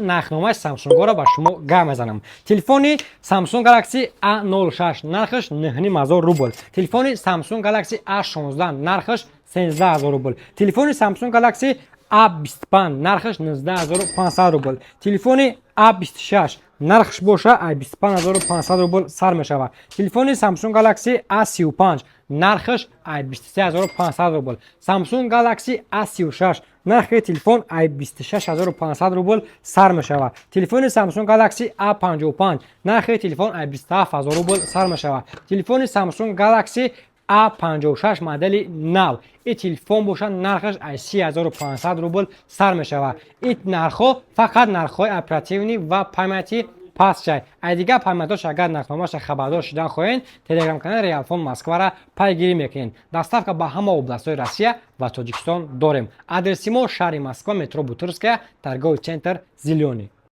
Нархномаи Самсунгоро ба шумо гап мезанам. Телефони Samsung Galaxy A06 нархаш 9500 рубл, телефони Samsung Galaxy A16 нархаш 13 000 рубл, телефони Samsung Galaxy A25 нархаш 19 500 рубл, телефони A26 нархш боша ай 25 500 рубл сар мешавад, телефони Samsung Galaxy A35 нархаш ай 23 500 рубл, Samsung Galaxy A36 нархи телефон ай 26 500 рубл сар мешавад, телефони Samsung Galaxy A55 нархи телефон ай 27 000 рубл сар мешавад, телефони Samsung Galaxy A56 модели нав, ин телефон бошад, нархаш ай 30 500 рубл сар мешавад. Ин нархҳо фақат нархҳои оперативный ва памяти пастшай. Ай дигар памятош агар нархномаша хабардор шудан хоҳед, телеграм-канали Реалфон Москвара пайгирӣ мекунед. Доставка ба ҳама областҳои Россия ва Тоҷикистон дорем. Адреси мо: шаҳри Москва, метро Бутырская, торговый центр Зелёный.